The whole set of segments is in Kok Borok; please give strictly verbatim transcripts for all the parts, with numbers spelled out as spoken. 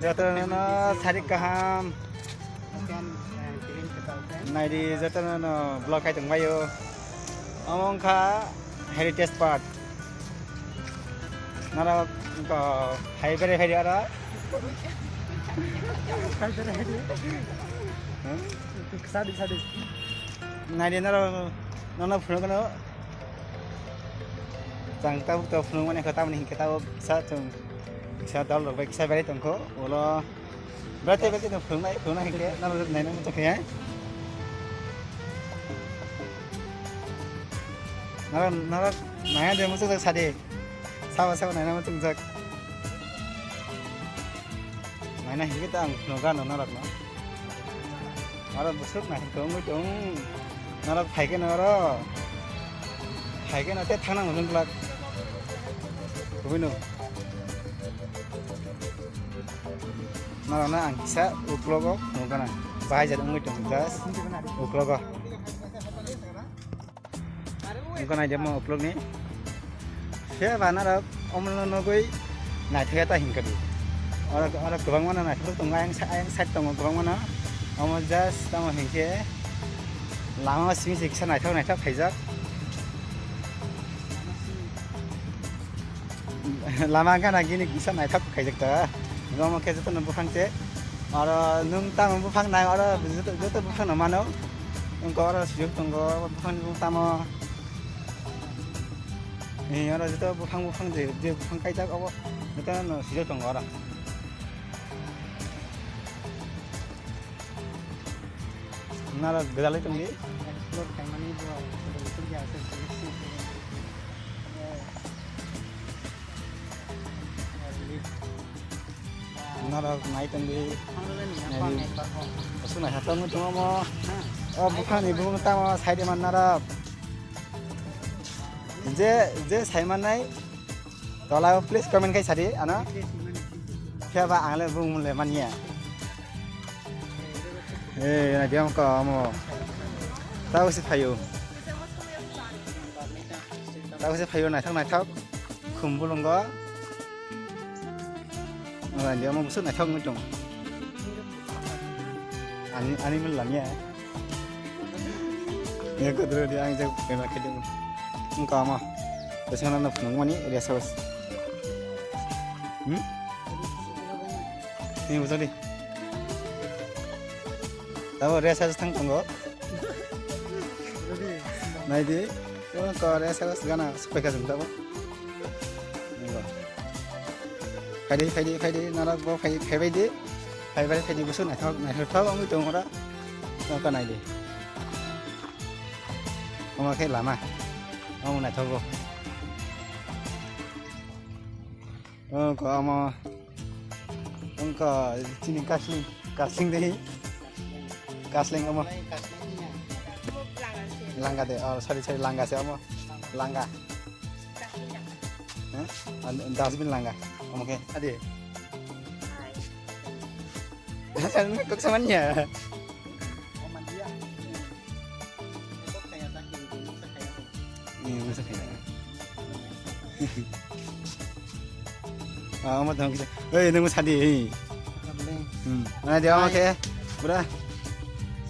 Jotono no sari kaham. Naidi jotono no vlog khai tongbaio. Omo wngkha Heritage Park. Norok wngkha hai bere hai aro. Sadi, sadi. Naidi norok nono phunukno. Chang tabuk to phunukmani khe tamoni hinkhe tabuk sa chwng. Kisa dol rok bai kisa berai tongkho, ulo berai tei berai tei phunuknai, phunuknai hinkhe nang naina muchung khe. Nang, nang naina de muchung jak sadi. Sabo, sabo naina muchung jak. Naina hinkhe ta ang phunukgano norokno. Oro bwswk naithok wngwi tong. Norok phaikhe no oro. Phaikhe no tei thangna hwnwi glak. Kubui no. Norokno ang kisa uklogo nukgana. Bahai jat wngwi tong just uklogo. Wngkha naidi omo uklukni. Phiya ba norok omono nugwi naithok ya ta hinkha di. Oro, oro kwbangma no naithok tongo, ayang sa-, ayang side tongo kwbangma no. Omo just tamo hinkhe lama o simi se kisa naithok naithok khaijak. Lama gana gini kisa naithok khaijak ta. Omo khe jotono buphang se. Oro nwng tamo buphang nai, oro joto, joto buphang no mano. Wngkha oro siyok tongo, buphang ni buphang tamo. Eh, oro joto buphang, buphang je, je buphang kaijak obo, joto no siyok tongo oro. Nara gwdalwi tongdi. Explore khaimani bo, bo, bo, bo, bo, bo, bo, bo, bo, bo, Norok nai tongdi. Nai di. Aswk naithok wngwi tongo omo. O buphangni bumung tamo side man norok. Je, je sai mannai, tola o please comment khai sadi, ano. Phiya ba ang le bumung le manya. Eh, nai di omo ko omo. Tao se phaio. Tao se phaio naithok naithok. Khum bolongo. Wah, dia mau busuk naithok wngwi tong. Ani, ani mil lamya. Ya, kodro dia ang jak pema khede. Wngkha ma. Pesana na phunuk mani rest house. Hmm? Ini busuk di. Tabo rest house thang tongo. Nai di. Wngkha rest house gana supai kha jung tabo. Nunggu. Phaidi, phaidi, phaidi, norok bo phai, phaibai di. Phaibai phaidi, busuk naithok, naithok wngwi tongo oro. Nokha nai di. Omo khe lama. Omo naithogo. Wngkha omo. Wngkha chini kasling, kasling de. Kasling omo. Langa de, oh, sorry, sorry, langa se omo. Langa. Hah? An-, dustbin langa. Omo khe, adi. Kok samanya. Ini masa kaya. Ah, omo tong kisa. Oi, nang sadi. Hmm. Mana dia omo khe? Pura.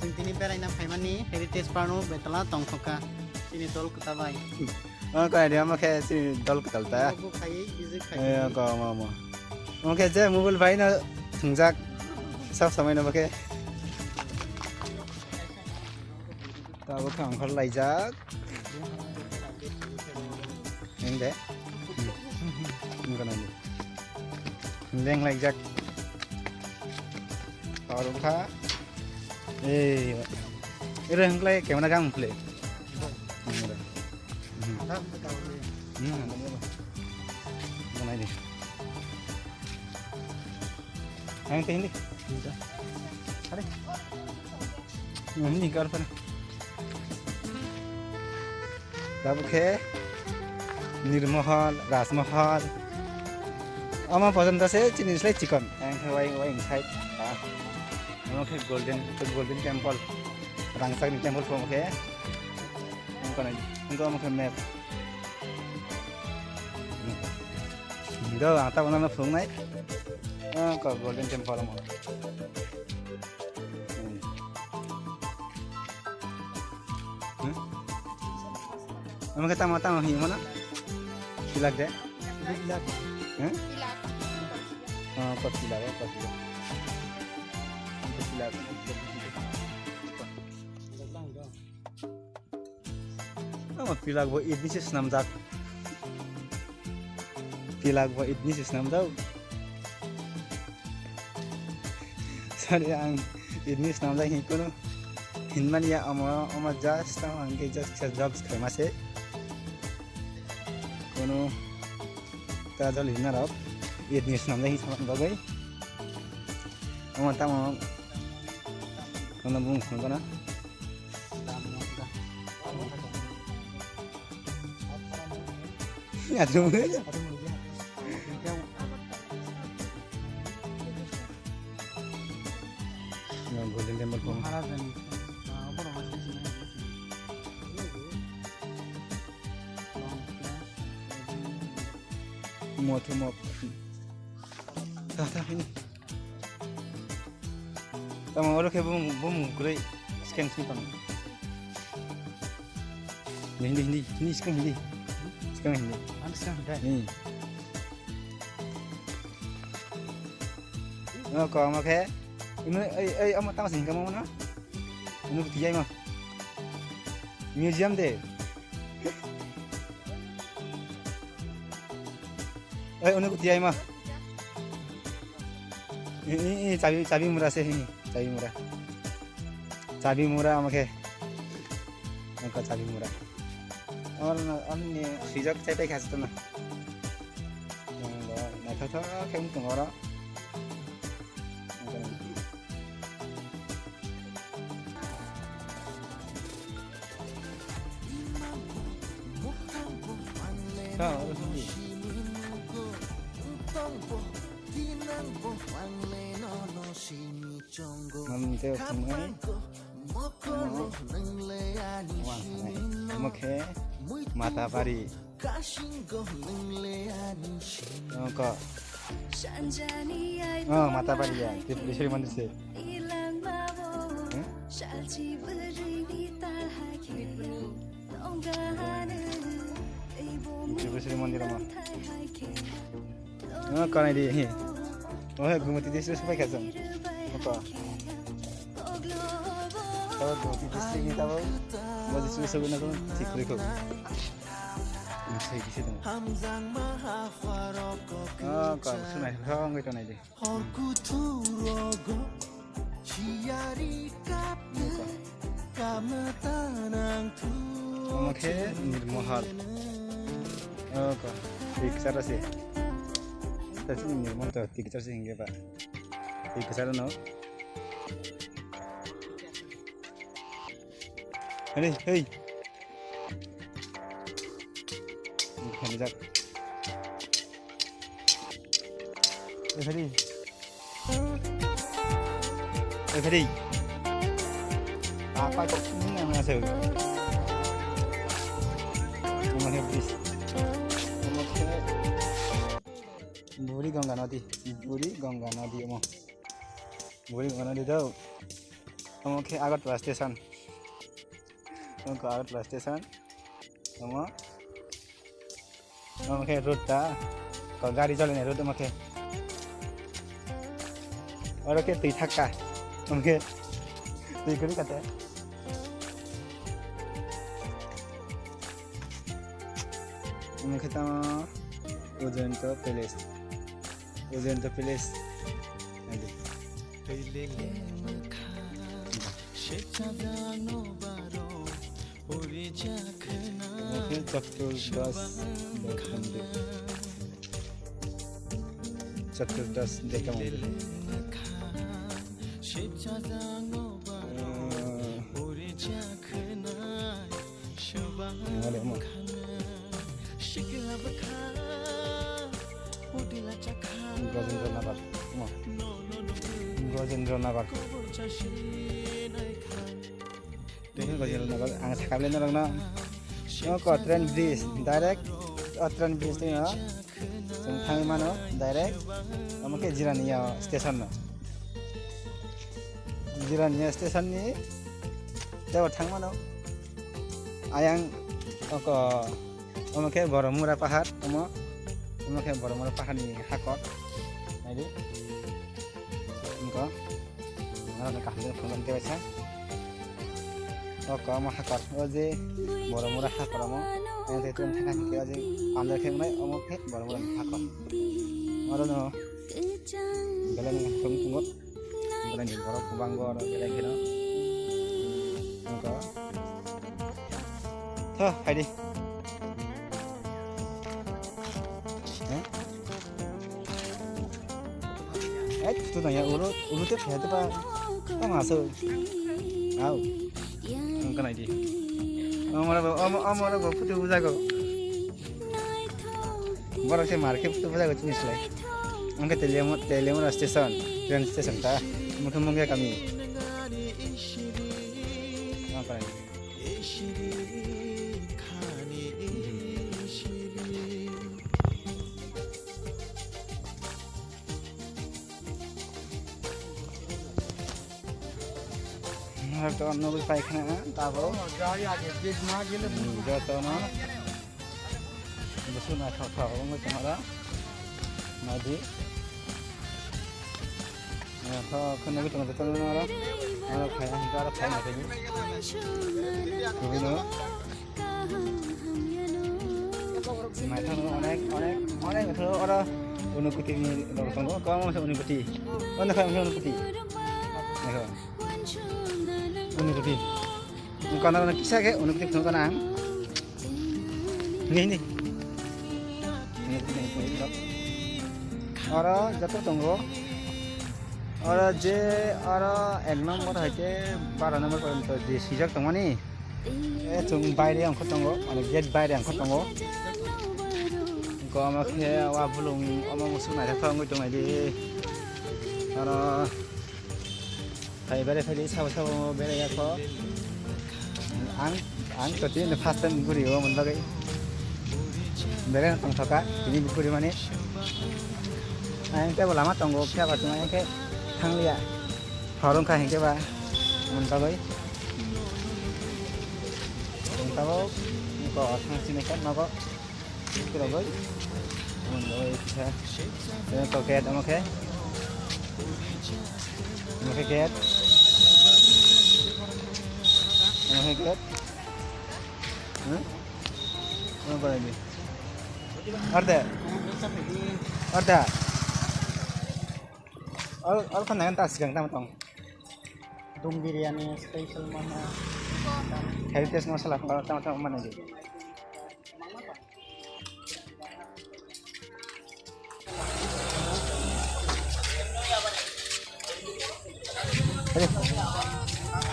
Sing tini beraina phaimani Heritage Park no betala tongthoka. Chini dol kwtabai. Oh, kaya dia omo khe chini dol kwtal ta. Obo khai, biji khai. Eh, ko omo omo. Omo khe je mobile bai no thungjak. Sab samai no bo khe. Tabuk khe ongkhor laijak. Neng de. Neng de. Leng laijak. Tabuk kha. Eh. Ere hengklai camera gang play. Hmm. Hmm. Ganai de. Ang teh hindi. Hindi. Are. Hindi kar pan. Tabuk khe Nirmohol, Rajmohol. Omo pojon ta se chini slai chikon. Ang khe wai, wai inside. Ah. Omo khe golden, golden temple. Rangchak ni temple omo khe. Ang khe map. Do, ang tabuk nang phunuknai. Ah, ka Golden Temple mo. Hmm. Hmm? Amo khe tamo, tamo hinwi mano? Pilak de? Pilak. Hmm? Pilak. Ah, ko pilak, ko pilak. Ko pilak. Omo pilak bo English se swnamjak. Pilak bo English se swnamjak. Sorry, ang English swnamjak hin kuno hinmani ya, omo, omo just tamo ang khe just kisa jokes khaima se. Kuno ta jol hinna rok English swnamjak hin sama bagwi. Omo tamo, omo bung khungkana. Golden Temple phone. Mothumok. Ta, ta, ini. Tamo oro khe bumung, bumung kwrwi scan sini tamo. Hindi, hindi, hindi, scan hindi. Scan hindi. Ang scan hindi. Hmm. Oh, ko amo khe. Ino, ei, ei, amo tamo sini kamo na? Ino kutiya imo. Museum de. Oi, unu kuti ai ma. I, i, i, chabi, chabi mura se hini, chabi mura. Chabi mura ama khe. Angka chabi mura. Or na, ani sijak chai pai khas to na. Ang do, na tho tho khe ung tong oro. Ka, oro sini. Mam teo khumai. Wan sanai. Omo khe Matapari. Oko. Oh, Matapari ya. Tripureshwari mandir se. Hmm? Tripureshwari mandir ama. Oh, kanai di. Oh, he, Gumati District se pai khasam. Oko. Tabo Gumati District ni tabo. Bo District se guna ko thik kori ko. Sai kisi dong. Ah, ka sunai, ha, ngai to nai de. Omo khe Nirmohal. Oh, ka. Picture ase. Tasi Nirmohal to picture se hinge ba. Picture no. Hei, hei. Khamjak. Eh, hei. Eh, hei. Apa kok ini namanya saya? Namanya bis. Buri Ganga Nadi, Buri Ganga Nadi omo. Buri Ganga Nadi dao. Omo khe Agartala station. Omo khe Agartala station. Omo. Omo khe road ta. Ko gari cholini road omo khe. Oro khe twi thakka. Omo khe twi kwrwi kate. Omo khe tamo Ujjayanta Palace. Ujjayanta Palace. Naidi. Omo khe Chaturdas Deka Mandir. Chaturdas Deka Mandir. Ah. Nangale omo. Gajendra Nagar. Omo. Gajendra Nagar. Tini Gajendra Nagar. Ang sakable norokno. Noko train bridge. Direct o train bridge twi no. Chwng thangwi mano direct, omo khe Jirania station no. Jirania station ni tebo thang mano. Ayang oko, omo khe Boromura pahar, omo, omo khe Boromura pahar ni hakor. Naidi. Wngkha, norokno kaham khe phunukna tei waisa. O kwbangma hakor, o je Boromura hakor omo, ang tei tei thangkha hinkhe o je pandra khe wngnai, omo khe Boromura ni hakor. Orono belai no thung thungo, belai ni borok kwbangma oro belai kheno. Wngkha, tho, phaidi. Eh? Eh, tu nang ya, ulu, ulu te phai te pa, ta ma so. Au. Ang kanai di. Amara bo, am-, amara bo, putu buja go. Borok se mar khe putu buja go chini slai. Ang khe Teliamu-, Teliamura station, train station ta. Mukhe mungya kami. Ang kanai di. Harto nugwi paikhana tabuk. Hmm, jotono. Busu naithok thok wngwi tong oro. Naidi. Naithok khe nugwi tongo jotono oro. Oro phai, oro phai naithokni. Kubui no. Naithok no onek, onek, onek naithok oro. Unukoti ni rok tongo. Kwbangma se unukoti. Ono khai unukoti. Naithok. Unukoti. Bukan oro kisa khe unukoti phunukna ang. Ni, ni. Oro joto tongo. Oro je, oro ek nombor haikhe baro nombor porjonto je swijak tongmani. E, chwng baire ongkha tongo, mane gate baire ongkha tongo. Goma khe wa bulung omo musu naithok wngwi tongnai di. Oro Phai bere phai sabo sabo bere ya kho. Ang, ang to tini first time guri o mon bagwi. Bere tong thoka tini guri mani. Ang tebo lama tongo phiya ba tuma ke thang liya. Horong kha hingke ba mon bagwi. Tabo ko thang sini kan nogo. Kira boy. Mun boy kisa. Ini paket ama ke. Ama ke ket. Ama ke ket. Hah? Ama apa lagi? Arda. Arda. Al, al kan dengan tas gang tama tong. Dum biryani special mana? Heritage masala kalau tama tama mana gitu.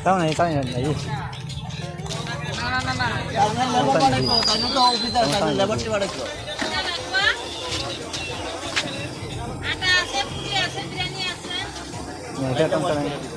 Tahu nih, tahu nih, nih. Nih, saya tahu, tahu nih.